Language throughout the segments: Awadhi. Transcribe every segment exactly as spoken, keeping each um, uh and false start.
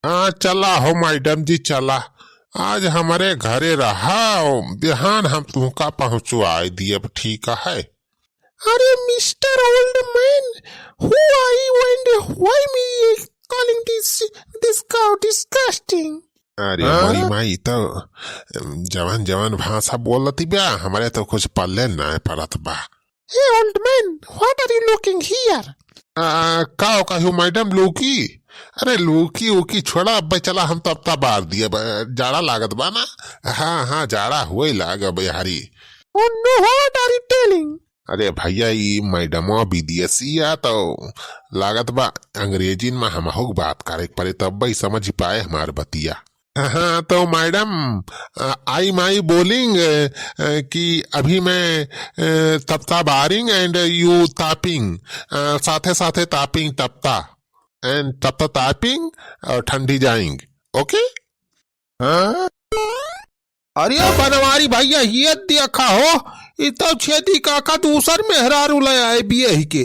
हाँ, चला हो मैडम जी, चला। आज हमरे घरे रहा, बिहान हम तुहका पहुँचवाए दियब, ठीक है? अरे Mister Old Man, who are you and why me calling this, this cow disgusting? अरे हाँ? माई, माई, ई तो जवन जवन भाषा बोलती बा, हमरे तो कुछ पल्ले ना पड़त बा। Hey old man, what are you looking here? आ, का कहो मैडम, लूकी? अरे लूकी उकी छोड़ा, अब चला हम तपता बार दिए, ब-, जाड़ा लागत बा ना? हाँ, हाँ, जाड़ा हुए लाग अब यारी। Oh no, what are you telling? अरे भैया, ई मैडमवा विदेशी आ, तो लागत बा अंग्रेजी में हमहू के बात करे के पड़े, तब भाई समझ पाए हमार बतिया। हाँ, तो मैडम, अ, आई माई बोलिंग, अ, अ, कि अभी मैं, अ, तपता बारिंग and you तापिंग, अ, साथे साथे तापिंग तपता and तपता तापिंग और ठंडी जाइंग। OK? हाँ? अरे बनवारी भैया, ये देखा हो, ई तो छेदी काका दूसर मेहरारू ले आए बियही के।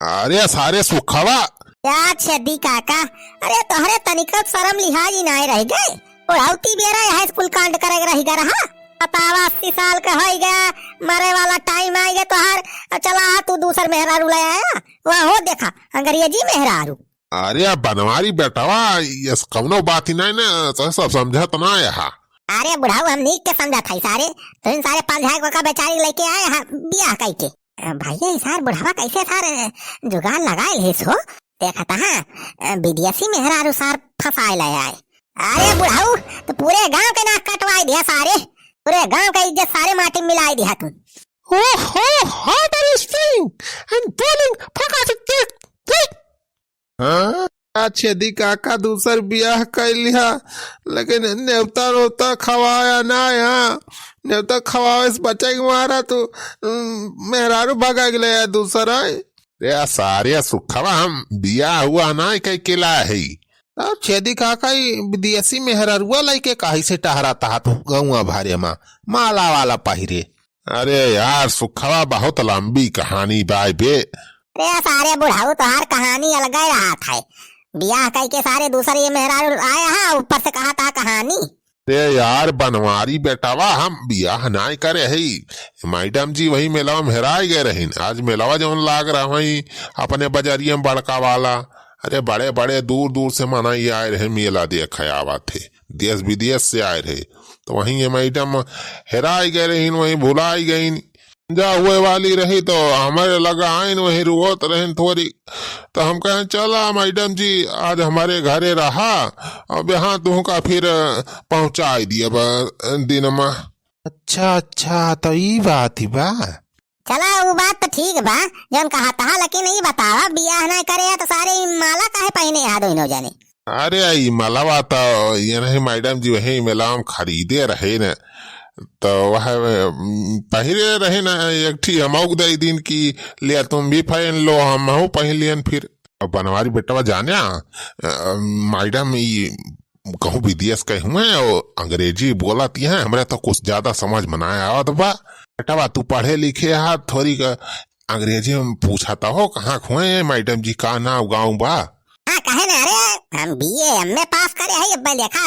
अरे सारे सुखवा। क्या छेदी काका, अरे तोहरे तनिको शर्म लिहाज ही नाय रह गए। बुढ़ौती बेरा यह स्कूल कांड करे रह गए रहा। बतावा, अस्सी साल का हो गया, मरे वाला टाइम आ गया तोहार, चला तू दूसर मेहरारू ले आया। वहाँ हो देखा, अंग्रेजी मेहरारू। अरे बनवारी बेटवा, ये कौनो बात ही नहीं ना, तो सब समझत ना यहाँ। अरे बुढ़ाऊ, हम नीक के समझत है सारे, तुम सारे पाँच हजार का बेचारी लेके आए हैं बियाह कई के। अ, भैया, ये सार बुढ़ावा कैसे सार, अ, जुगाड़ लगाए ले सो? देखत हाँ, अ, विदेशी मेहरारू सार फंसाए ले आए। अरे बुढ़ाऊ, तो पूरे गांव के नाक कटवाए दिया सारे, पूरे गांव के इज्जत सारे माटी में मिलाए दिया तू। ओहो, what are you saying? And bowling फका से देख, देख। हाँ? आ छेदी काका दूसर बियाह कर लिहा, लेकिन नेवता रोता खवाया ना यहाँ। नेवता खवावे से बचे के मारा तू, उम, मेहरारू भगा के ले आया दूसर आए। रे सारे सुखवा, हम बियाह हुआ ना कह के ला है। अब छेदी काका ई विदेशी मेहरारुआ लइके काहे से टहरा तहा तू गौआ भारे मा, माला वाला पहिरे। अरे यार सुखवा, बहुत लंबी कहानी बाय बे। रे सारे बुढ़ाऊ, तोहार कहानी अलगे रहत है। बियाह कई के सारे दूसर ये मेहरारू आया है, ऊपर से कहा था कहानी। रे यार बनवारी बेटवा, हम बियाह नाय करे हई। मैडम जी वही मेलवा में हेराय गए रहिन। आज मेलवा जौन लाग रहा वही अपने बजरिया में बड़का वाला, अरे बड़े बड़े दूर दूर से मनई आए रहे, मेला देखे आवत है, देश विदेश से आए रहे। तो वहीं ये मैडम हेराय गए रहिन, वहीं भुलाई गईन। जा हुए वाली रही तो हमरे लगा आइन, वहीं रोवत रहन थोरी। तो हम कहें, "चला मैडम जी, आज हमरे घरे रहा, अब यहाँ तुहका फिर पहुँचाई दिया बा दिन में।" अच्छा, अच्छा, तो ई बात ही बा। चला, उ बात तो ठीक बा, जौन कहा तहा, लेकिन ई बतावा, बियाह ना करे है तो सारे ई माला काहे पहिने है दोनों जने? अरे, ई मलवा तो ये नहीं मैडम जी, वही मेला में खरीदे रहे न, तो वह, उम, पहिरे रहे न, एक ठी हमऊ दे दिन की, "ले तुम भी पहन लो, हमहू पहन लियन फिर।" अब बनवारी बेटवा जाने, अ, मैडम ई कहूँ विदेश के हुए और अंग्रेजी बोलत हैं, हमरे तो कुछ ज्यादा समझ में ना आवत बा। बेटवा तू पढ़े लिखे हा, थोड़ी क अंग्रेजी में पूछा तो हो, कहाँ खुए हैं मैडम जी, का नाम गाँव बा? हाँ, कहे ना, अरे, हम B A, M A पास करे है, अब देखा,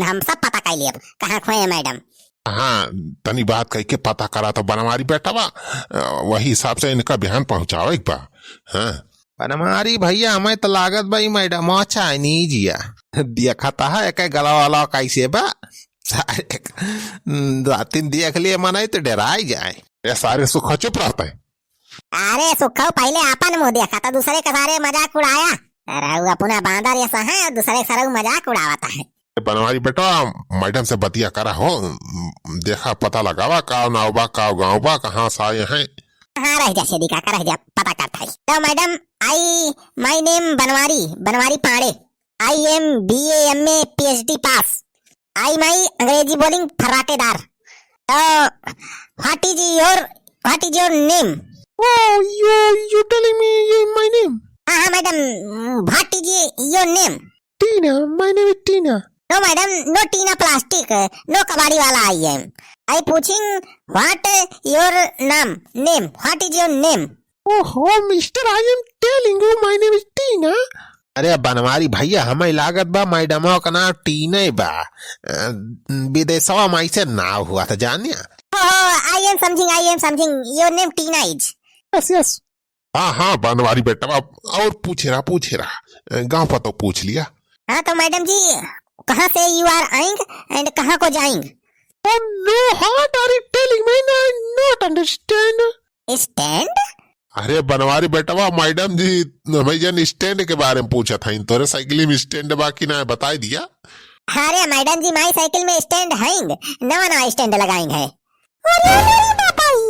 हम सब पता कर लिए, कहाँ खुए हैं मैडम। हाँ, तनी बात कह के पता करा तो बनवारी बेटवा, अ, वही हिसाब से इनका बिहान पहुँचावे के बा। हाँ। बनवारी भैया, हमें तो लागत बा, ई मैडम Chinese या। देखा था, एक गला वाला कैसे बा? सारे, दो तीन देख लिए मनई तो डराई जाए। ये सारे सुखा चुप रहता है। अरे सुखऊ, पहिले आपन मुँह देखा था, दूसरे के सारे मजाक उड़ाया। अरे उ अपना बांदर ये सहा है, दूसरे के सारे मजाक उड़ावत है। बनवारी बेटा, मैडम से बतिया करा हो, देखा पता लगावा का नाव बा, का गाँव बा, कहाँ से आए हैं। हाँ, रह जा छेदी काका, रह जा, पता करता है। तो madam, I, my name Banwari, Banwari Pandey. I am B A, M A, P H D pass. I my Angrezi बोलिंग फर्राटेदार। तो what is your, what is your name? Oh, you, you telling me ये my name? हाँ, हाँ, madam, what is your name? Tina, my name is Tina. No, madam, no Tina plastic, no कबाड़ी वाला I am. I पूछिंग, what your name, name, what is your name? ओहो, mister, I am telling you, my name is Tina. अरे बनवारी भैया, हमें लागत बा मैडमवा का नाम टीना बा। अ, विदेशवा में ऐसे नाव हुआ था, जानिया। Oh, I am something, I am something. Your name Tina is. Yes, yes. हाँ, हाँ, बनवारी बेटवा, और पूछे रहा, पूछे रहा। अ, गाँव पतो पूछ लिया। हाँ, तो मैडम जी, कहाँ से you are आइंग and कहाँ को जाइंग? Oh no, what are you telling me? I not understand. Stand? अरे बनवारी बेटवा, मैडम जी हमें जन stand के बारे में पूछत हईं, तोरे साइकिल में stand बा कि ना, बताई दिया। अरे मैडम जी, माई साइकिल में stand हईंग, नवा नवा stand लगाइंग है। अरे मेरी बापाई,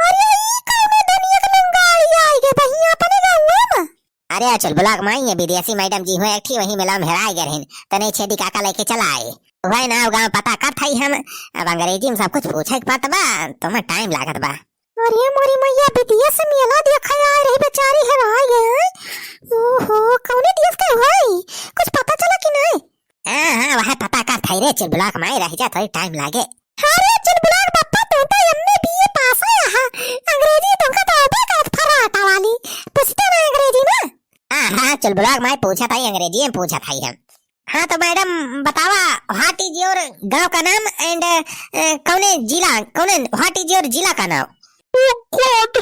अरे ई कौने दुनिया के लंगाड़ी आई गे बहिया अपने गाँव में? अरे चुलबुला के माई, ये विदेशी मैडम जी हुए, एक ठी वहीं में लम्हेराय गए रहिन, तने छेदी काका लेके चला आए। वह नाव गाँव पता करत हई हम, अब अंग्रेजी में सब कुछ पूछे के पड़त बा, तुम्हें time लागत बा। अरे मोरी मैया, विदेश से मेला देखे आए रही, बेचारी हेराय गए। ओहो, कौने देश के हुई, कुछ पता चला कि नहीं? हाँ, हाँ, वह पता करत हई रे चुलबुला के माई, रह जा, थोड़ी time लागे। अरे चुलबुला के बप्पा, तू तो M A B A पास है, हाँ, अंग्रेजी तुमका तो अबे का फराटा वाली, पूछते ना अंग्रेजी में। हाँ, हाँ, चुलबुला के माई पूछत हई, अंग्रेजी में पूछत हई हम। हाँ, तो मैडम बतावा, what is your गाँव का नाम and, अ, कौने जिला, कौने, what is your जिला का नाम? Oh God,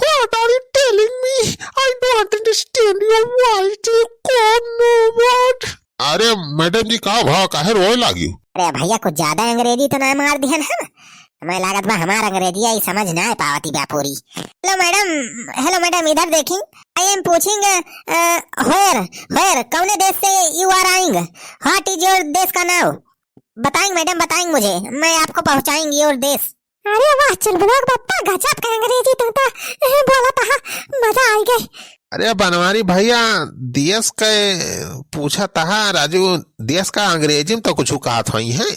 what are you telling me? I don't understand your voice. Oh God, no, what? अरे मैडम जी, का भा, काहे रोए लागियो? अरे भैया, कुछ ज्यादा अंग्रेजी तो ना मार दिहन हम? हमें लागत बा हमार अंग्रेजिया ई समझ ना पावती बा पूरी। Hello मैडम, hello मैडम, इधर देखी। I am पूछिंग, अ, where, where, कौने देश से you are eyeing? What is your देश का नाम? बताइंग मैडम, बताइंग मुझे, मैं आपको पहुँचाइंग your देश। अरे वाह, चुलबुला के बप्पा, गजब का अंग्रेजी तू तो, ए, बोलत हा, मजा आई गए। अरे बनवारी भैया, देश के पूछत हा राजू, देश का अंग्रेजी में तो कुछ कहत होइहैं।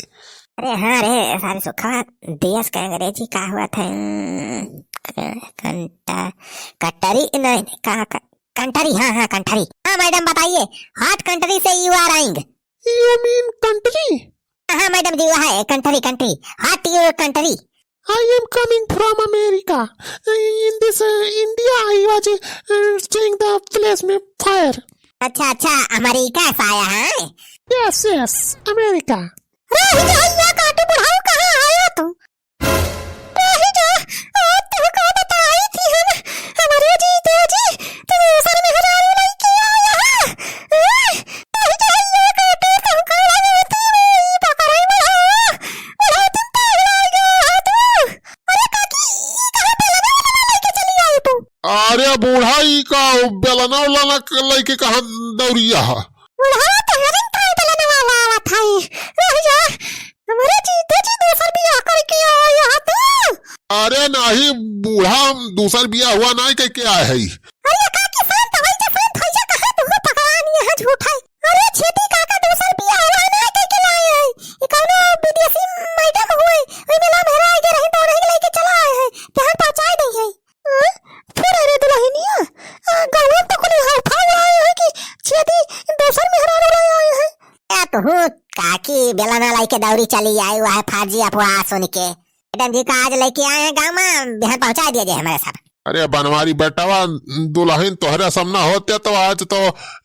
अरे हाँ रे, सारे सुखा, देश का अंग्रेजी का हुआ था? क-, कंटा-, कटरी, नहीं, नहीं, का, का, country, हाँ, हाँ, country। हाँ मैडम, बताइए, what country से you are eyeing? You mean country? हाँ मैडम जी, वह है country, country। What your country? I am coming from America. In this, uh, India, I was, uh, seeing the place में fire. अच्छा, अच्छा, अमेरिका से आया है? Yes, yes, America. अरे, ये, ये काटू बुढ़ाऊ, कहाँ आया तू? अरे जो, आ, तू का बताई थी हम, हमारे जीते जी, तू दूसर मेहरारू लइके आया है। ए, अरे जो, ये काटू, तू का लगती में पकड़े बुढ़ाऊ, बुढ़ाऊ तुम पागल हो गया हो तू। अरे काकी, ई कहाँ बेलना वाला लइके चली आई तू? अरे बूढ़ा, ई का बेलना वाला लइके कहाँ दौड़िया है? बुढ़ा, तोहरे का बेलना वाला आवत है। रह जा, हमरे जीते जी दूसर बियाह करके आया है तू। अरे नहीं बूढ़ा, हम दूसर बियाह हुआ नहीं कह के आए हैं। अरे काकी, शांत होइ जा, शांत होइ जा, कहाँ तू पकड़ानी है झूठा। अरे छेदी काका दूसर बियाह हुआ नहीं कह के लाए हैं। ये कौनो विदेशी मैडम हुए, ओई में लम्हेराय गए रही तो उन्हीं के लेके चला आए हैं, यहाँ पहुँचाए दे हैं। हाँ? फुर रे दुलहिनिया, आ, गौरव तो कुल हाउ फाउ आए हैं कि छेदी दूसर मेहरारू ले आए हैं। ए, तू काकी बेलना लइके दौड़ी चली आई, वह फर्जी अफवाह सुन के। मैडम जी का आज लइके आए हैं गाँव में, बिहान पहुँचा दिया जाए हमारे सब। अरे बनवारी बेटवा, दुलहिन तोहरे सामना होते तो आज तो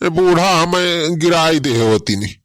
बूढ़ा हमें गिराई दे होती नहीं।